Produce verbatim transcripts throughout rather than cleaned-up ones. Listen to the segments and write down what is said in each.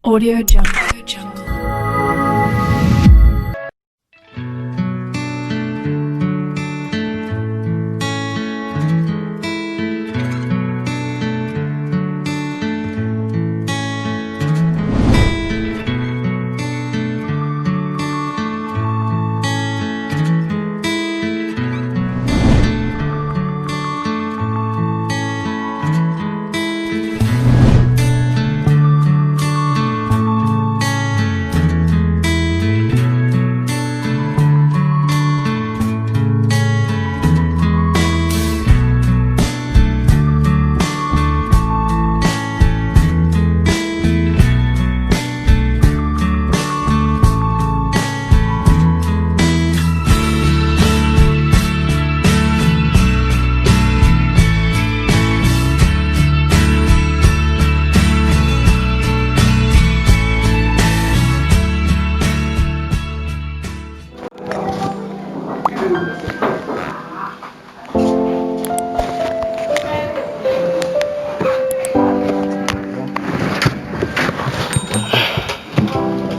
Audio Jungle.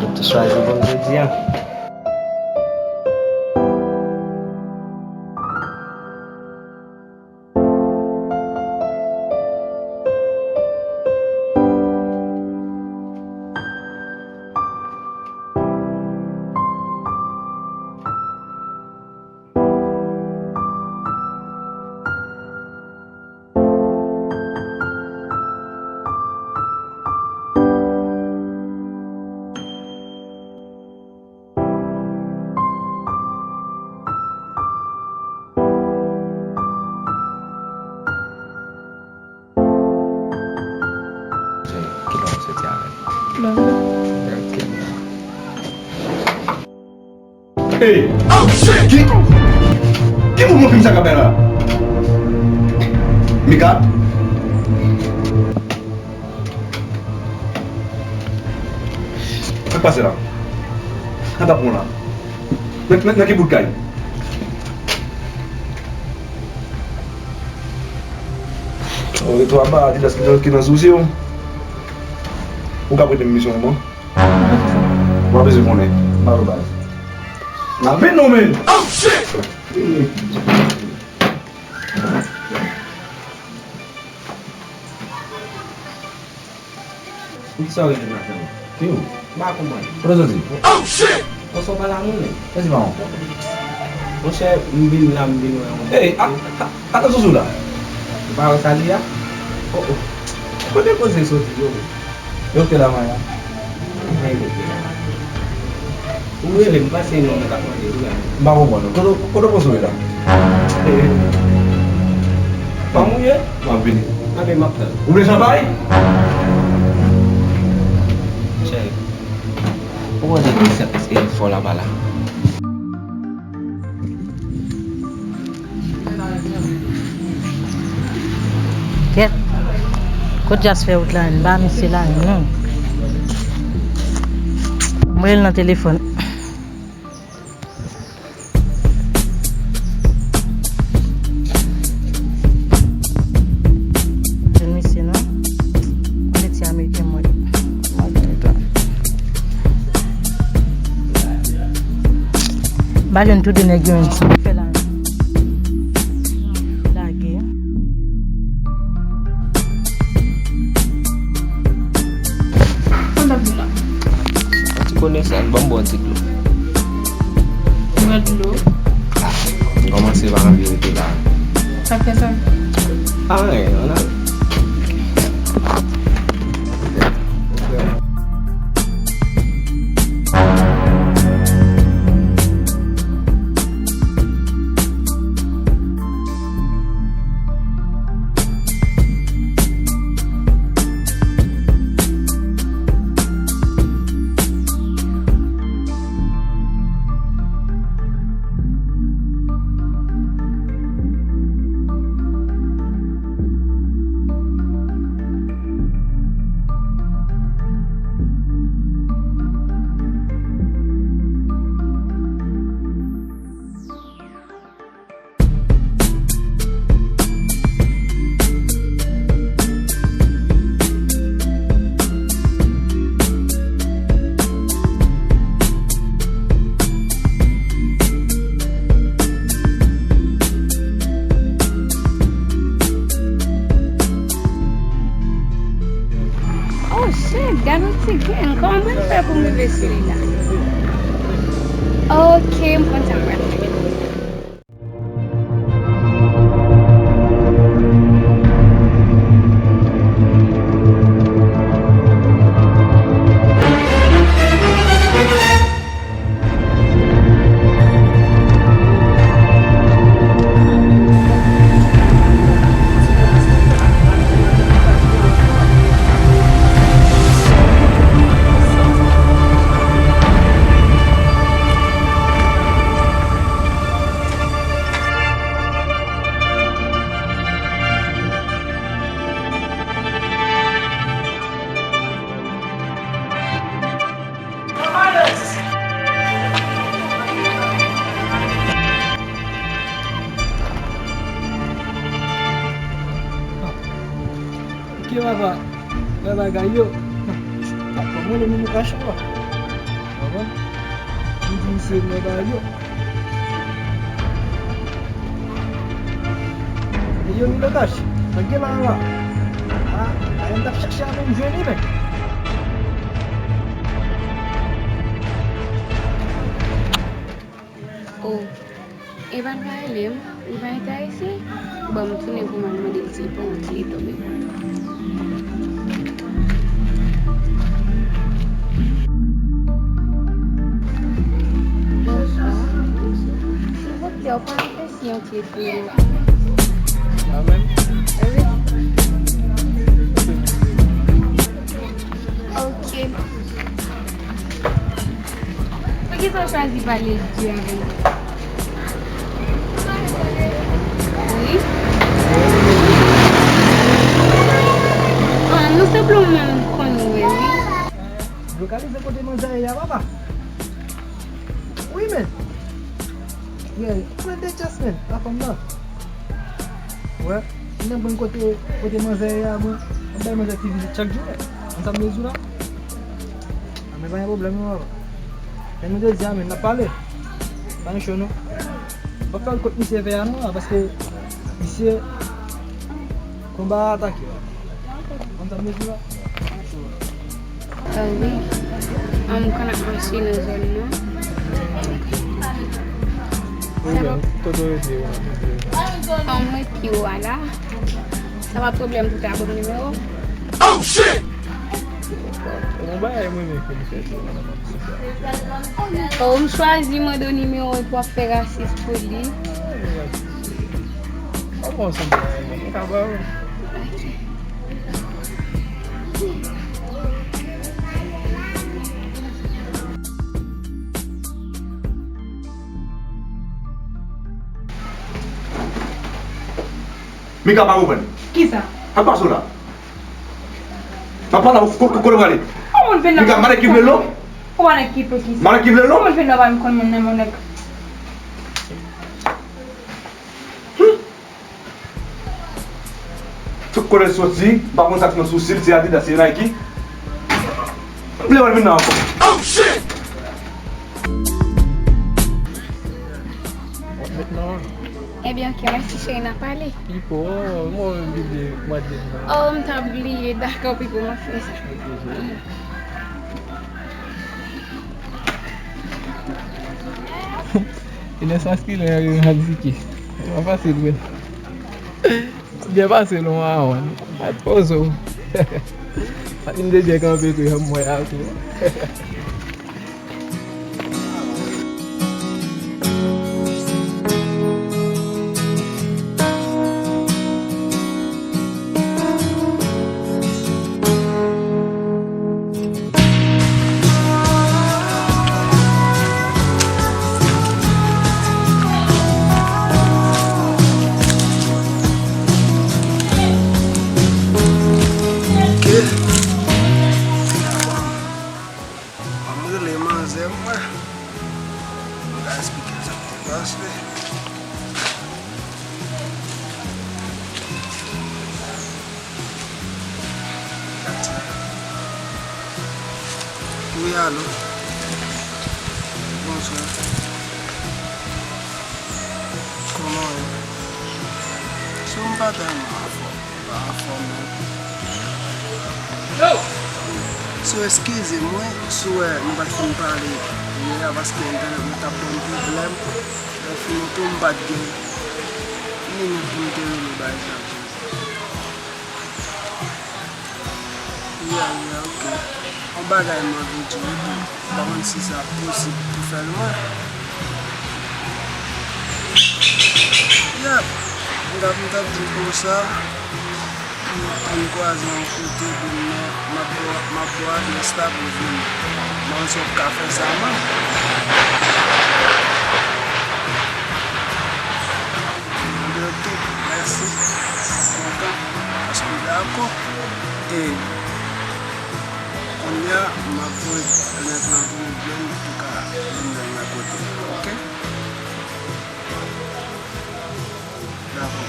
Ou te chwazi bon jodi a. Kilè w soti avè l? Lè ke m la. Hey! Ki, ki mouvman fim sa k ap bay la? Mika? Sa k pase la? Sa t ap pran la? Nan, nan, nan ki bout kay? Ou retwouve Adidas ki nan, ki nan sousi w. Ou ka prete m misyon an, man? Ou pa bezwen konnen. M pa nan baz. M ap vin non, men. Oh, shit! Poukisa w rele m la, frè m? Ki ou? M pa konprann. Kote w soti? Oh, shit! Bon, sa w pale a moun, men. Soti pa ou. Monchè, m vin la, m vin wè yon... Ey, a, a, a, atansyon sou la. Ou pa wè sa li a? Oh, oh. Kote koze soti, yo? Yo te la, mwen la. Mwen rete la. Ou rele m, pase non, mwen ka mande, ou la. M pa konprann. Kote, kote w panse w ye la? Eh. Fanm ou ye? M ap vini. Anben, m ap tann. Ou vle chanpay? Cheri, ou konnen ki sa e fò laba la. Kèt. Kot Jas fè wout la menm? M pa misye la menm non. M rele l nan telefòn. Jwenn misye non. Yon ti ameriken mwen. M al jwenn li tou. M al jwenn tou de nèg yo menm, sa m fè la. Lage. Sa w t ap di la? Yon ti konesans, ban m bwè yon ti dlo. Bwè dlo. Ah, m kòmanse pa anvi rete la. Sa k fè sa? Anyen, ann ale. Se grenn, kòman mwen fè pou m rive sou li la? Ok, m konn sa m pral fè. Ok, papa. Wè bagay yo. Papa, mwen, le moun kache, papa. Papa, m di misye, wè bagay yo. Yo ni le kach. Sa gen la la. Ah, a yon t ap chache a menm jwenn li men. Oh, e pa l pa rele m, li pa enterese. Bon, m tounen pou m al mande l si l pa yon ti tonbe. Bonswa. Silvouplè, ou pa Si yon ti etwal. Amen. Wi. Ok. Poukisa w chwazi pale di avè m? Wi. Ah, nou senpleman konn wè, wi. Lokalize kote manzè a ye a, papa. Wi, men. Yeah, pran de chans, men, la fanm nan. Wè, si nan pran kote, kote manzè ye a, mwen, mwen bay manzè ti vizit chak jou, men. Konn sa m bezwen la. A, men pa gen pwoblèm, non, papa. Men nou te di a, men, n ap pale. Pa gen cho, non. M ap fè l kot misye vè a, non, paske misye, konba a atake. Konn sa m bezwen la. Ah wi. Ah, m konn ap mache nan zòn nan. Sa va? Kote w rete, w ap rete? Ah, mwen pi wo a la. Sa pa pwoblèm pou ta ban m nimewo? Oh, shit! Yon bagay mwen menm fè m fè tou. Oh, m chwazi mande w nimewo epi w ap fè rasis pou li. Kòman w sanble a mwen? Mwen ka ba w. Ok. Mika pa konprann. Kisa? Sa k pase w la? M ap pale avè w, ko-, ko-, kote w prale? Kòman w vin la? Mika, malè ki vle l non? Ou pa nèg ki pe kisa? Malè ki vle l non? Kòman w vin la pa menm konn moun nan, mon nèg? Hmm. Tout kote l soti, m pa konn sa k nan sousi l, se Adidas, se Nike. M vle wè l vin la ankò. Oh, shit! Ebyen, ok, mèsi cheri, n a pale. Pipo, mwen menm ki bliye mande m nan. Oh, m t ap bliye, dakò, Pipo, m ap fè sa. Ok, cheri. Inès maskilen an rele m ap di ki. Mwen pase l, wi. Byen pase l, mawon. Ak poze w. Ak m te byen kanpe tou, jan m wè a tou. Ok. Ban m rele manzè m wè. Mwen ka esplike l sa k te pase. Wi, alo. Bonswa. Kòman w ye? Sou m pa tèlman anfòm. Pa anfòm non. Yo! So, eskize m, wi, si w wè nou pa t fin pale yè a, paske entènèt mwen t ap ban m pwoblèm. Lè fini tou, m pa t gen minit pou m te rele bay Jean. Yeah, yeah, ok. Yon bagay m anvi di w tou. M pa konn si sa posib pou fè l mwen. Yeah. M t ap, m t ap di konsa. Pou n kwaze yon kote, pou m, m ap ba w, m ap ba w adrès la pou w vini. Mwen, si w ka fè sa, man. Anben, ok, mèsi. Kontan, paske w dakò. E kounye a, m ap voye link lan pou ou jwenn, ou ka vin jwenn mwen kote, ok? Dakò.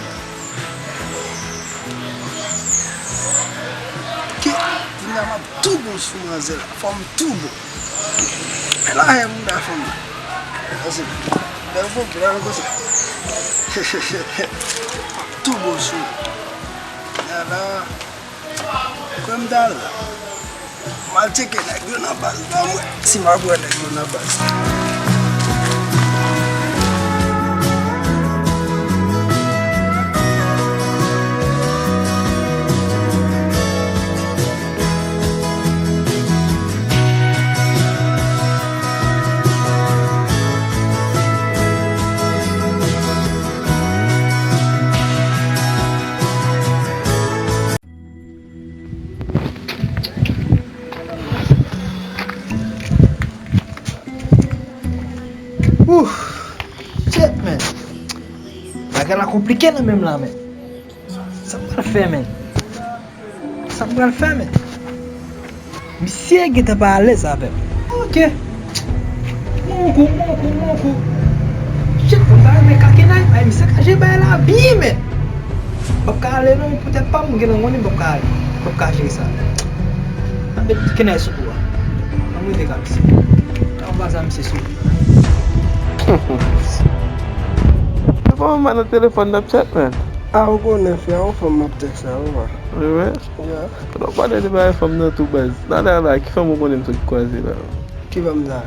Ki, kounye a m ap tou bon sou manzè la. Fò m tou bon. Men la, e mouda fanm nan. Pase, lè w fon, lè w konsa. M ap tou bon sou. Kounye a la, kwè m t al. M al tcheke nèg yo nan baz ban mwen. Si m ap wè nèg yo nan baz. Ooh, shit, man. Bagay la konplike nan men m la, man. Sa m pral fè, man? Sa m pral fè, man? Misye gentan pa alèz avè m. Ok. Monkou, monkou, monkou. Shit, mwen pa renmen kakenay. Ay, misye ka jere bagay la byen, men. M p ap ka ale non, poutèt pa m, m gentan konnen m p ap ka ale. M p ap ka jere sa. Ann met kenay sou kou a. Ann mete ka misye. Ann pa sa misye sou. Papa, mwen nan telefòn n ap chat, man. A, ou konnen, frè, yon fanm m ap tèks la, papa. Wi, wi. Yeah. Fò nou pale de bagay fanm nan tou, baz. Talè a la, ki fanm ou konnen m sot kwaze la? Ki fanm sa?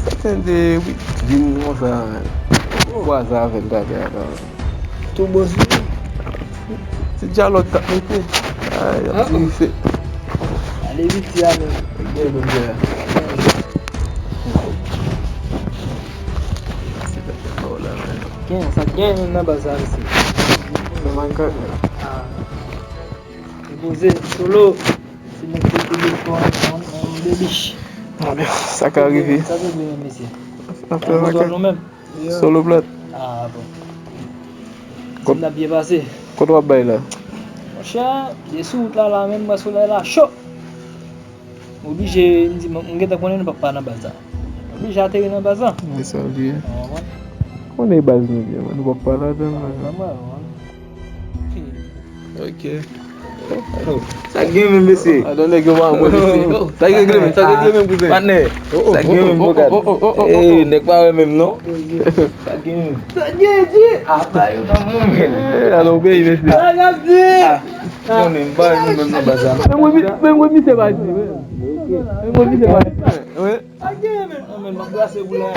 Sa te de Witlin konsa, men. Oh. Kwaze avè l talè a la. Tou bon sou li? Se dyalòg k ap mete. Ay, y ap dirise. Ale vit, ti a, men. Gen, men, gen. Gen, sa gen nan baz la, mesye. Oh my God. Ah. Repoze, Solo. Se nèg ki te fò an, an, an bebich. Sa ka rive. Sa te vle menm, mesye. Sa fè nou menm. Solo Blood. Ah, bon. Kot n ap byen pase. Kot w ap bay la? Monchè, de sou wout la, la menm, mwen solèy la cho. M oblije, m di, m gentan konnen nou p ap pa nan baz la. M oblije ateri nan baz la. Se sa l ye. Ou konprann? Konnen baz nou byen, men nou p ap pa ladan l la. Ah, nòmal, wi. Ok. Sa k gen menm, mesye? Adan nèg yo pa anmwe, mesye. Sa k regle menm, sa k regle menm, kouzen? Patnè, sa k gen menm, Bogat? Ey, nèg pa wè menm, non. Sa k gen menm? Sa k gen, di? Apa yo nan mwen menm. Ey, alò, obeyi, mesye. Sa k ap di? Ah, konnen m pa wè nou menm nan baz la. Menm wè mi-, menm wè misye pa di, wi. Menm wè misye pa di. Wi. Sa gen, men. An, men, m ap brase pou la.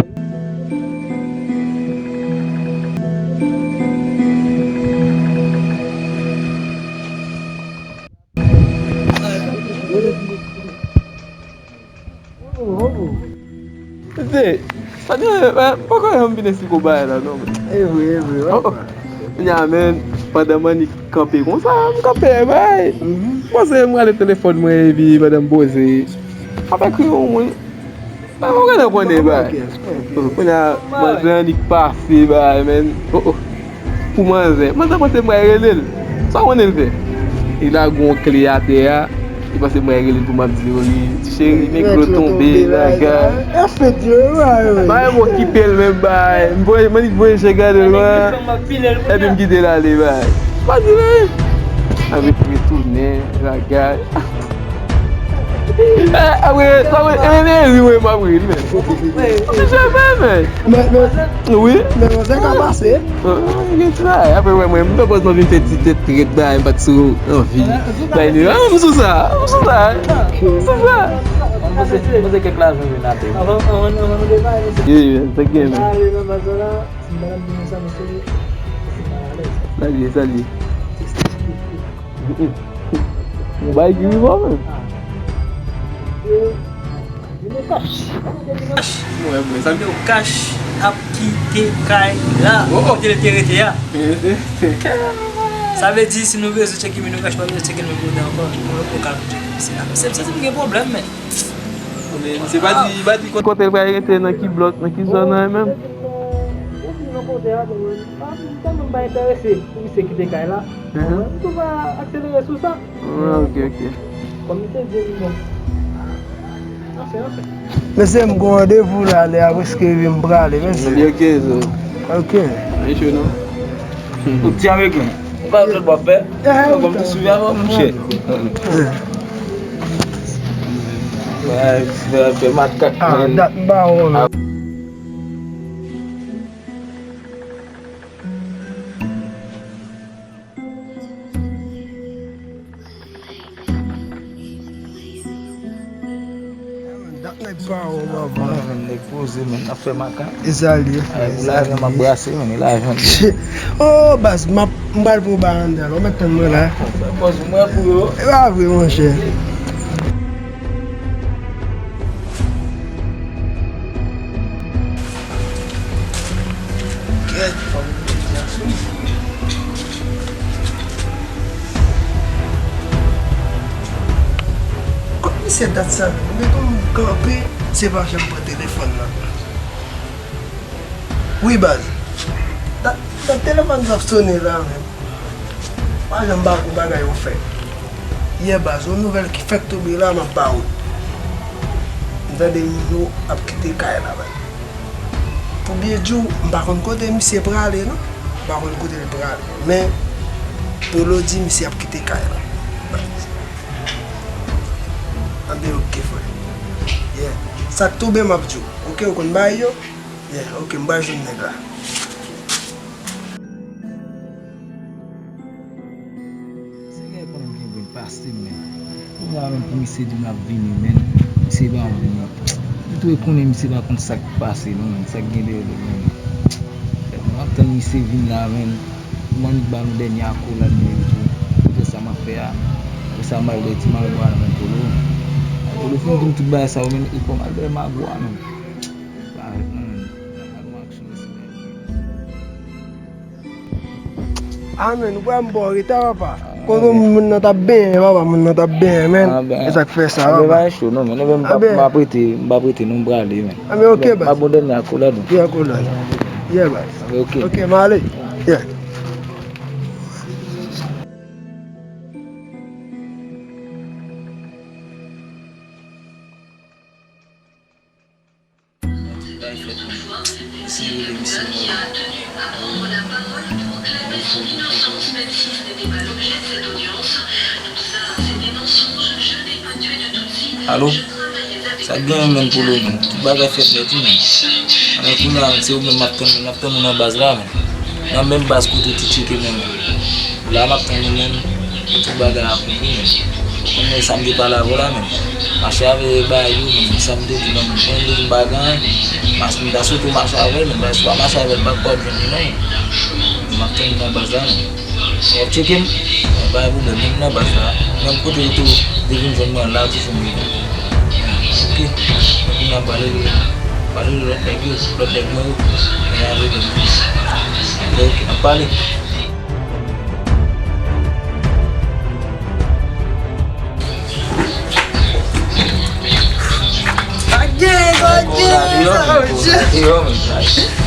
Mesye, sa gen, eh, m poko janm fin esplike w bagay la, non. E vre, e vre, wi. Oh, oh. Kounye a, men, pandan m annik kanpe konsa, m kanpe, bay. Mhm. M panse m rale telefòn mwen, epi pandan m poze, m ap ekri yon moun. Mwen gentan konnen, bay. Kounye a, manzè annik pase, bay, men. Oh, oh. Pou manzè. Manzè panse mwen rele l. Sa w konnen l fè? Li lage yon kle atè a. Li panse mwen rele l pou m ap di yo li. Ti cheri, men dlo tonbe, bagay. Bay, m okipe l menm, bay. M voye, m annik voye je gade l, bay. Epi m kite l ale, bay. Pa di l anyen. Epi m retounen, bagay. Apre, apre, e, e, ri, wi, m ap ri, men. Ti cheve, men. Men, men, wi, men, men, sa ka pase. Gen tray. Apre, wè, mwen, m pè pòz mwen vin fè ti tèt trèt, bay, m pa t sou anvi. Bay, ni, ah, m sou sa, m sou sa. M sou sa. Poze, poze kèk lajan vin atè. Ye, ye, sa gen, men. Salye, salye. Yon bagay ki vivan, men. Mwen, mwen, sa m te Cash ap kite kay la. Oh, oh. Kote l te rete a. Sa vle di, si nou bezwen tcheke Mino Cash, pa bezwen tcheke l menm kote ankò. Nou, nou ka tcheke misye la. Se, se, se gen pwoblèm, men. Men misye pa di, pa di kote l pral rete, nan ki blòk, nan ki zòn nan menm. Ou di nan kote a, bon, mwen, pa, m tèlman pa enterese pou misye kite kay la. Mhm. Mwen, m tou va akselere sou sa. Ah, ok, ok. Kòm misye di m, bon. Anfen, anfen. Mesye, m gon randevou la, lè a prèske rive, m prale, mesye. Ok, so. Ok. Mesye, non? Ou di avèk mwen. Ou pa jwenn w ap fè? Eh, ou konn tou swiv avè w, monchè. Eh. Fè, fè, fè makak, ah, men. Dat m pa wè w, men. Dat nèg pa wè w avan. Mwen menm nèg poze, men, n ap fè makak. E sa l ye. Ay, pou lajan m ap brase, men, e lajan m. Oh, baz, m ap, m pral pran bagay anndan la. Ou mèt tann mwen la. Fè pòz pou mwen pou yo. E pa vre, monchè. Kèt, fò m mete a sou. Kot misye dat sa? Mwen gon kanpe, se pa janm pran telefòn nan. Wi, baz. Dat, dat telefòn sa ap sonnen la, men. Pa janm ba kou bagay ou fè. Yè, baz, yon nouvèl ki fèk tonbe la, m ap ba ou. M tande Mino ap kite kay la, baz. Pou byen di w, m pa konn kote misye prale, non. M pa konn kote l prale. Men, Polo di misye ap kite kay la. Anben, ok, frè. Yeah. Sa k tonbe, m ap di w. Ok, ou konn bagay yo? Yeah, ok, m pral jwenn nèg la. Misye gen konnen m gen vin pase, men. Kounye a menm pou misye di m l ap vini, men. Misye pa vini. M tou konnen misye pa konn sa k pase, non, men. Sa k gen dèyè l, men. M ap tann misye vin la, men. M annik ba nou dènye akolad, men, tou. Pou sa m ap fè a. Pou sa m al dèyè ti mari mwen la, men, Polo. Polo fin di m tout bagay sa yo, men, e kòm al dèyè mago a, men. Pa avèk mwen, men. N ap al yon aksyon isi, men. Ah, men, ou pral m ba w reta, papa. Kote moun nan t ap benyen, papa, moun nan t ap benyen, men. E sa k fè sa, papa. Anben, pa gen cho, non, men. Anben, m p ap, m p ap rete, m p ap rete, non, m prale, men. Anben, ok, baz. M ap bon dènye akolad, non. Dènye akolad. Yeah, baz. Anben, ok. Ok, m ale. Yeah. Alo? Sa k genyen, menn, Polo, menn? Tout bagay fèt nèt, wi, menn. Anben, kounye a, menn, se ou menm m ap tann, menn, m ap tann ou nan baz la, menn. Nan menm baz kote w te tcheke mwen, menn. La m ap tann ou menm, pou tout bagay a konpli menm. Ou konn sa m te pale avè w la menm. Mache avè bagay yo menm, sa m te di nan moun mwen, m pa gen anyen. Mas m ta swete w mache avè l menm, paske si w pa mache avè l, m pa kwè w ap jwenn li non. M ap tann ou nan baz la menm. W ap tcheke m? Pa gen pwoblèm, menm nan baz la. Menm kote w te, te vin jwenn mwen la, toujou m vini. Ok. Kounye a pale de, pale de lòt nèg yo, lòt nèg mwen yo. Kounye a pale de. Ok, n ap pale. Pa gen, pa gen, sa, oh, Dye.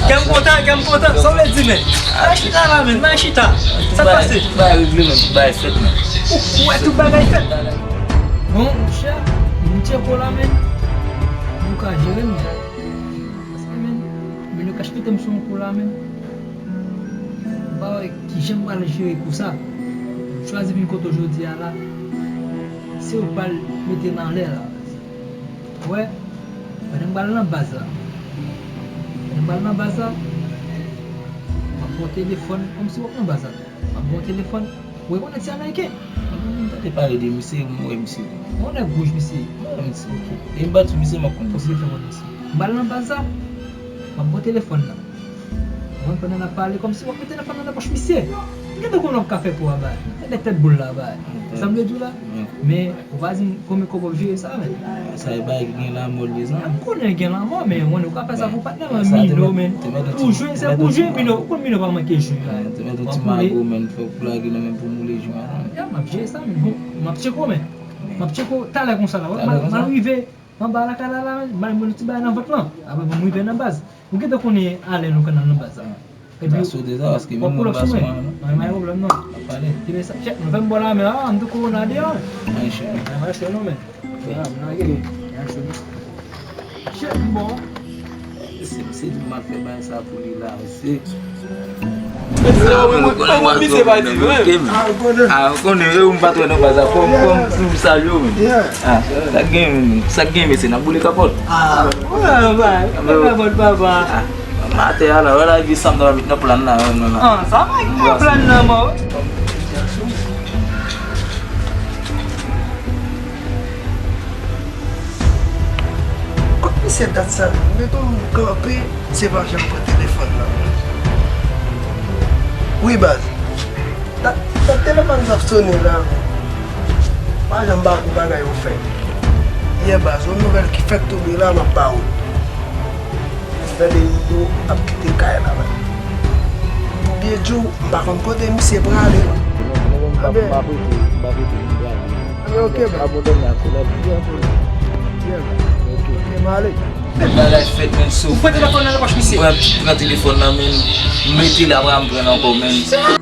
Kè m kontan, kè m kontan. Sa w vle di, men? Bay chita la, men, bay chita. Sa k pase? Bay regle, men, bay fèt, men. Ou kwè tout bagay fèt? Bon, monchè, m tcheke w la, men. Nou ka jere m, men. Paske, men, men nou kache kite m sou yon kou la, men. M pa wè kijan m pral jere kou sa. M chwazi vin kote w jodi a la. Se ou k pral mete m anlè la. Wè, pandan m pral nan baz la, pandan m pral nan baz la, m ap ba w telefòn kòmsi w ap nan baz la. M ap ba w telefòn. Ou rekonèt se ameriken? M tande pale de misye, m wè misye. Ou nèg wouj misye. M wè misye. Ok. E m bat sou misye, m ap konn misye. Ou fè konn misye. M pral nan baz la, m ap ba w telefòn nan. Mwen pandan n ap pale, kòmsi w ap mete telefòn nan nan pòch misye. Gentan konnen w ap ka fè kou a bay. Fè nèg tèt boul la bay. Sa m vle di w la? Men, ou pa di m konbyen kòb w ap jere sa, men. Sa e bagay ki gen lanmò l bezwen. M konnen gen lanmò, men mwen ou ka fè sa pou patnè mwen, Mino, men. Pou jwe, se pou jwe, Mino. Ou konn Mino pa manke jwe. Te mèt yon ti mago, men, fè pou lage nan men pou moule jwe a, men. Ya, m ap jere sa, men. Bon, m ap tcheke w, men. M ap tcheke w talè konsa la. M ap rive anba lakay la, la, men. M al mwen ti bagay nan vant lan. Apre pou m rive nan baz. Ou gentan konnen alè nou ka nan baz la. Epi, sa sou de sa, paske menm mwen pa sou mwen, non. Mwen pa gen pwoblèm, non. Ap pale. Epi sa, chèf, nou fè m bò la, men, ah, m tou kowona deyò. Mwen chè. Mwen chè, non, men. Ah, m lage. Mwen chè, non. Chèf, m bò. Se, se di m ap fè bagay sa pou li la, se. Mwen, mwen, mwen, mwen, misye pa di, men. Ah, ou konnen, ou konnen, ou m pa twè nan baz la, fò m, fò m, fò m salye w, men. Ah, sa k gen, sa k gen, mesye, n ap boule kapòt. Ah, wè, bay, boule kapòt, papa. Ah. Matè a la, wè la, epi sa m ta met nan plan la, non, non. Ah, sa pa gen plan nan, mò. Kot misye dat sa, menm? Mete m kanpe, misye pa janm pran telefòn nan. Wi, baz. Dat, dat telefòn sa ap sone la, men. Pa janm ba kou bagay ou fè. Yè, baz, yon nouvèl ki fèk tonbe la, m ap ba ou. Tande, yo ap kite kay la, men. Pou byen di w, m pa konn kote misye prale. Anben, anben, oke, baz. Oke, m ale. Bagay fèt, men, sou. Ou pran telefòn nan nan pòch misye. Pran, pran telefòn nan, men. M mete l, apre m pran l ankò, men.